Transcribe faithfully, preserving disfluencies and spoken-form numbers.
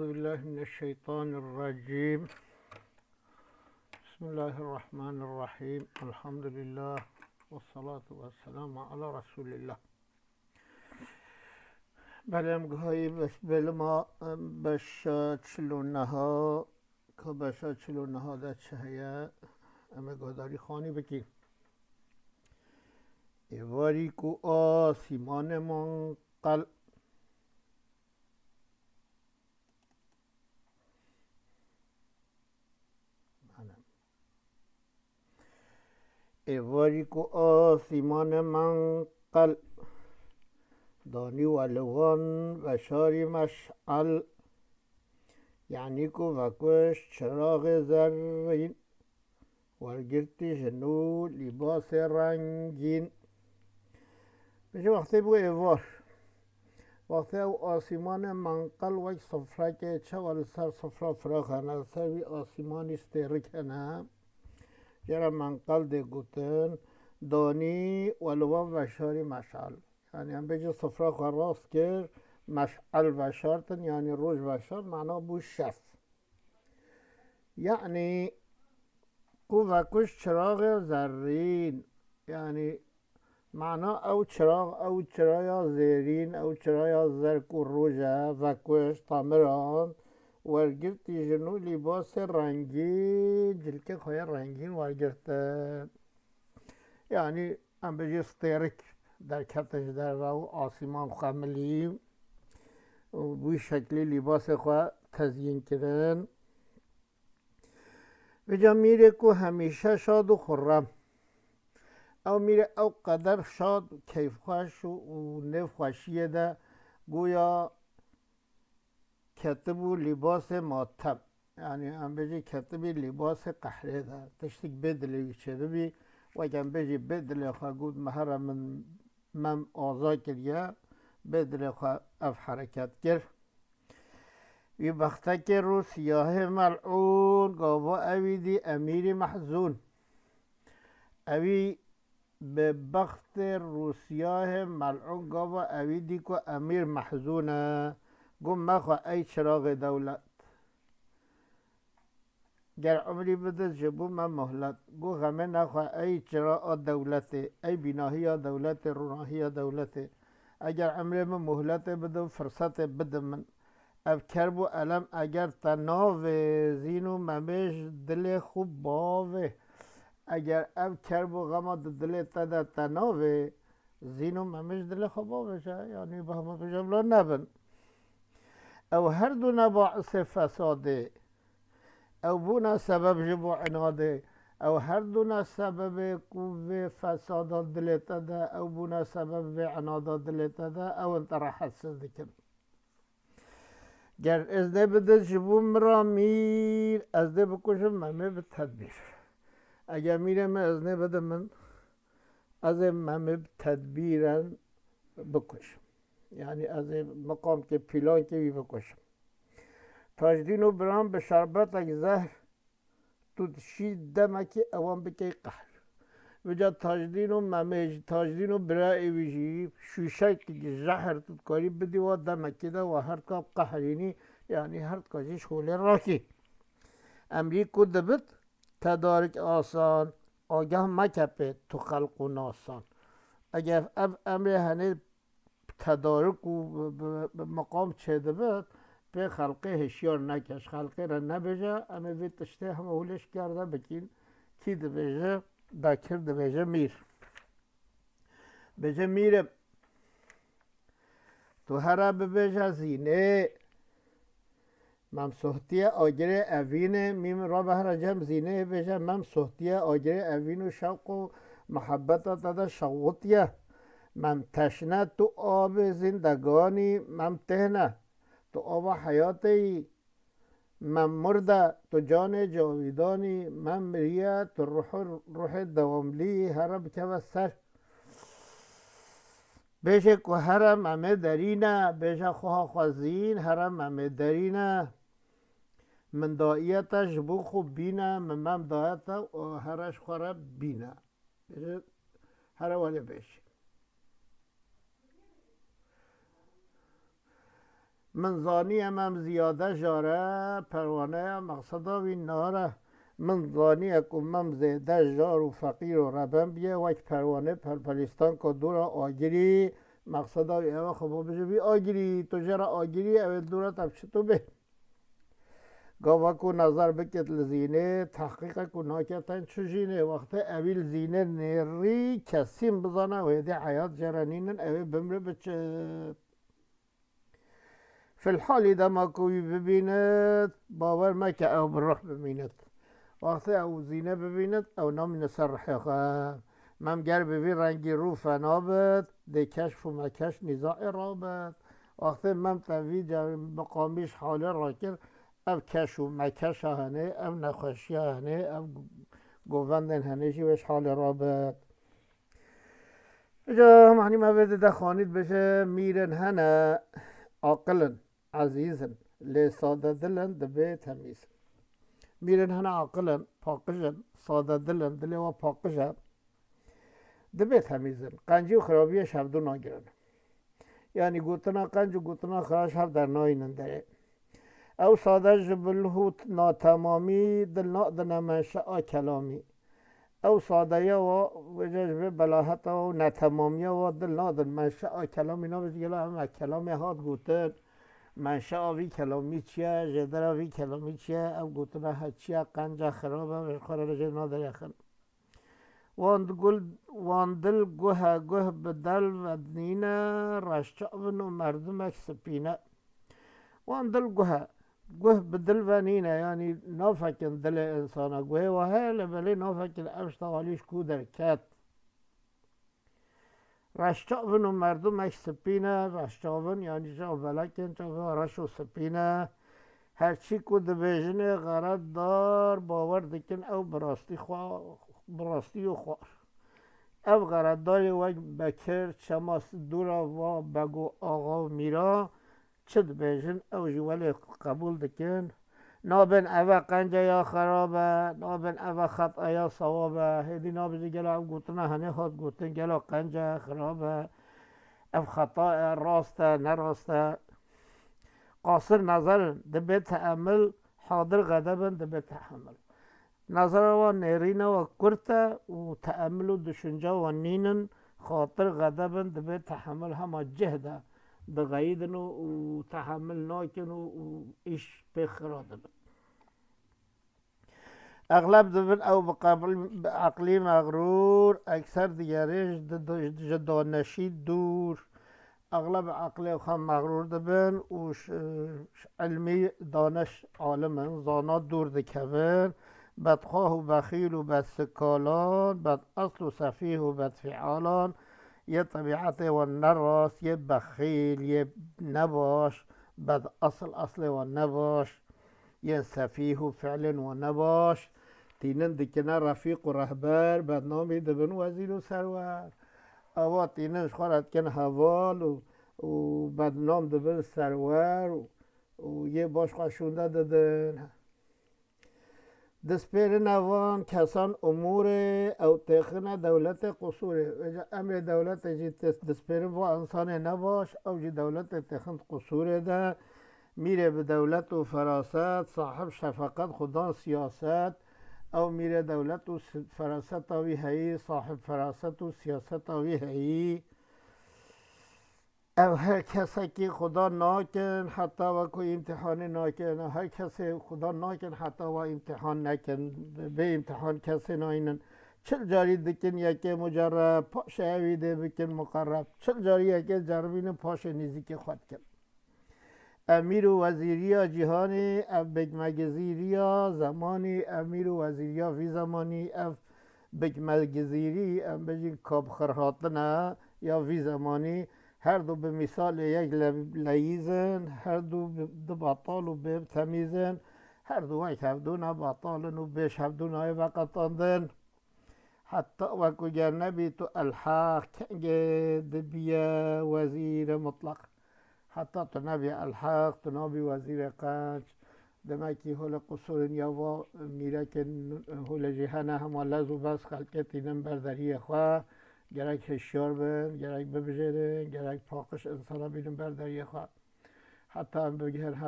بالله من الشيطان الرجيم. بسم الله الرحمن الرحيم. الحمد لله. والصلاة والسلام على رسول الله. Belê em gihayî bes-, bêlima, em, beşa çil û neha, ka beşa çil û neha de çi heye, em ê guhdarî xanî bikî. Êvarî ku asîmanê manqel. Êvarî ku asîmanê manqel danî we li van veşarî meş'el, yanî ku vekuş çiraxê zerrîn, wergirtî ji nû lîbasê rengîn. Ji wextê bû êvar. Wextê ew asîmanê manqel wek sifrekê çawa li ser sifra firax hene, li ser wî asîmanî stêrik hene. Jê re manqel dê gotin, danî we li van veşarî meş'el. Yanî em bêjin sifra xwe rast kir, meş'el veşartin, yanî roj veşart, mana bû şev. Yanî ku vekuş çiraxê zerrîn, yanî mana ew çirax, ew çiraya zêrîn, ew çiraya zerk û roj e, vekuş, tamiran, wergirtî ji nû lîbasê rengîn, cilkê xwe yê rengîn wergirtin. Yanî em bêjî stêrik derkete ji derve û asîman xemilî û bi wî şeklî lîbasê xwe tezyîn kirin. Vêca mîrê ku hemîşe şad û xurrem. Ew mîrê ew qeder şad, keyfxweş û, û nêv xweşiyê de, goya ketibû lîbasê matem. Yanî em bêjî ketibî lîbasê qehrê de. Tiştik bê dilê wî çêbibî. Wek em bêjî bê dilê xwe got, me here min mem aza kiriye. Bê dilê xwe ev hereket kir. Wî bextekê rû siyahê mel'ûn, gava ewî dî emîrî mehzûn. Ewî bi bextê rûsiyahê mel'ûn, gava ewî dî ku emîr mehzûn e. Got, mexwe ey çiraxê dewlet. Ger umrî bidit ji bo me muhlet. Got, xemê nexwe ey çira a dewletê, ey bînahiya dewletê, rûnahiya dewletê. Eger umrê min muhletê bidin, firsetê bidin min. Ev kerb û elem eger te navê, Zîn û Memêj dilê xwe bavê. Eger ev kerb û xema di dilê te de te navê, Zîn û Memêj dilê xwe bavêje, yanî bi hema bêje bila nebin. Ew her du ne baisê fesadê. Ew bûne sebeb ji bo inadê. Ew her du ne sebebê ku vê fesada dilê te de, ew bûne sebeb vê inada dilê te de, ew in te rehetsiz dikin. Ger iznê bidin ji bo min re mîr, ez dê bikujim Memê bi tedbîr. Eger mîrê min iznê bidin min, ez ê Memê bi tedbîren bikujim. Yanî ez ê miqamkê pîlankê wî bikujim. Tajdîn û biran bi şerbetek zehr tu dişî demekê ewan bikey qehr. Vêca Tajdîn û Memê jî, Tajdîn û birayê wî jî şûşek zehr tu dikarî bidî wa demekê de wa her dika qehrînî, yanî her dika jî ji holê rakî. Emrî ku dibit, tedarik asan, agah meke pê tu xelq û nasan. Eger ev emrê henê tedarik û bi, bi, bi meqam çêdibit, pê xelqê hişyar neke, ji xelqê re nebêje, em ê vê tiştê hema hûlê ji kar de bikîn. Kî dibêje? Bekir dibêje mîr. Bêje mîrim, tu here bibêje Zînê. Mem sohtiye agirê evînê, mîm rabe here cem Zînê, bêje Mem sohtiye agirê evîn û şewq û muhebbeta te de şewitiye. Mem teşne tu abê zîndeganî, Mem têhne tu ava heyatê yî. Mem murde tu canê cawîdanî, Mem miriye tu ruhê, ruhê dewamlî, here bikeve ser. Bêje ku here Memê derîne, bêje xweha xwe Zîn, here Memê derîne. Min daye te ji bo xwe bîne, min Mem daye te û here ji xwe re bîne. Bêje, here welê bêje. Min zaniye Mem ziyade jar e, perwaneya mexseda wî nar e. Min zaniye ku Mem zêde jar û feqîr û reben biye, wek perwanê perpelîstan ku dûra agirî, mexseda wî ew e, xwe bo bije vî agirî, tu jê re agirî, ew ê dûra te bi çi tu bê? Gava ku nazar bikit li zînê, tehqîqe ku nake ten çi jînê, wextê ewî li zînê nêrî kesîn bizane, wê dê heyat jê re nînin, ew ê bimri biçit. Filhalî dema ku wî bibînit, bawer meke ew bi ruh bimînit. Wextê ew zîne bibînit, ew namîne ser rihê xwe. Mem ger bi vî rengî rû fena bit, dê keşf û mekeş nîzaê rabit. Wextê Mem te vî car bi qamîş halê rakir, ev keş û mekeşa hene, ev nexweşiya hene, ev govendên hene jî wê ji halê rabit. Îca manî me vê dide xanî dibêje, mîrên hene aqil in, ezîz in, lê sade dil in, dibê temîz in. Mîrên hene aqil in, paqij in, sade dil in, dilê we paqij e, dibê temîz in. Qencî û xirabiyê ji hevdu nagirin. Yanî gotina qenc û gotina xira ji hev dernayînin derê. Ew sade ji bilhût natemamî dil nadine menşea kelamî. Ew sadeya wa, wêje ji vê belaheta wa û netemamiya wa dil nadin menşea kelamî, nabêjin gelo em, me kelamê hat gotin, menşea vî kelamî çi ye, jêdera vî kelamî çi ye, ew gotina he çi ye, qenca xirab e, ji xwe re jê naderêxin. Wan di gul, wan dil guhe guh bi del ve nîne, reşçav in û merdimek sipîne. Wan dil guhe guh bi dil ve nîne, yanî nafekin dilê insana. Guhê wa heye, lê belê nafekin ev şta alî ji ku derket. Reşçav in û merdimek sipîne, reşçav in, yanî çav belek in, çavê wa reş û sipîne. Her çî ku dibêjinê xeretdar bawer dikin ew bi rastî xwe, bi rastî û xwar. Ev xeretdarê wek Bekir, çema dûra va bego, axa û mîra çi dibêjin, ew jî welê qebûl dikin. Nabên eve qenceya xerab e, nabên eve xetaya sewab e. Hêdî nabêjin gelo ev gotina henê hat gotin, gelo qenc e, xirab e, ev xeta e, rast e, ne rast e. Qasir nezer in, dibê teemil, hadir xedeb in, dibê tehemil. Nezera wan nêrîna wa kurt e û teemil û düşünce wan nînin, xatir xedeb in, dibê tehemil hema cih de dixeyidin û, û tehemil nakin û, û îş pê xira dibin. Exleb dibin ew bi qebl-, bi eqlî mexrûr, ekser digerin ji di-, di-, ji daneşî dûr. Exleb eqlê xwe mexrûr dibin û ji, ji ilmî daneş, alim in, zana dûr dikevin. Bedxwah û bexîl û bedsikalan, bedesl û sefîh û bedfîalan, yê tebîetê wan nerast, yê bexîl, yê nebaş, bedesl, eslê wan nebaş, yên sefîh û fiilên wan nebaş, tînin dikine refîq û rehber, bednamî dibin wezîr û serwer. Ewa tînin ji xwe re dikin heval û, û bednam dibin serwer û, û yê baş xwe şûnde didin. Dispêrine van kesan umûrê, ew têxine dewletê qusûrê. Vêca emrê dewletê jî tê dispêrin va insanê nebaş, ew jî dewletê têxin qusûrê de. Mîrê bi dewlet û feraset, sahib şefeqet, xudan siyaset. Ew mîrê dewlet û si-, feraseta wî heyî, sahib feraset û siyaseta wî heyî. Ew her kesekî xuda nakin, heta we ku îmtîhanê nakin. Ew her kesê xuda nakin, heta we îmtîhan nekin. Bê îmtîhan kesê nayînin. Çil carî dikin yekê mucereb, paşê ewî dê bikin muqerreb. Çil carî yekê ceribînin, paşê nêzîkê xwe dikin. Ev mîr û wezîriya cîhanê, ev bêkmegizîriya zemanî, ev mîr û wezîriya vî zemanî, ev bêkmegizîrî, em bêjin kabxirhatine ya vî zemanî, her du bi mîsalê yek le-, leyîz in, her du bi-, du betal û bê temîz in, her du wek hevdû ne betal in û bê ji hevdû nayê veqetandin. Heta wekû ger nebî tu elheq, kengê dibiye wezîrê mutlaq. Heta tu nebî elheq, tu nabî wezîrê qenc. Demekî holê qusûrên ya va mîrekên holê jî hene, hema lez û bez xelkê tînin ber deriyê xwe. Gerek hişyar bin, gerek bibijêrin, gerek paqij insana bînin ber deriyê xwe. Heta em bigirin hev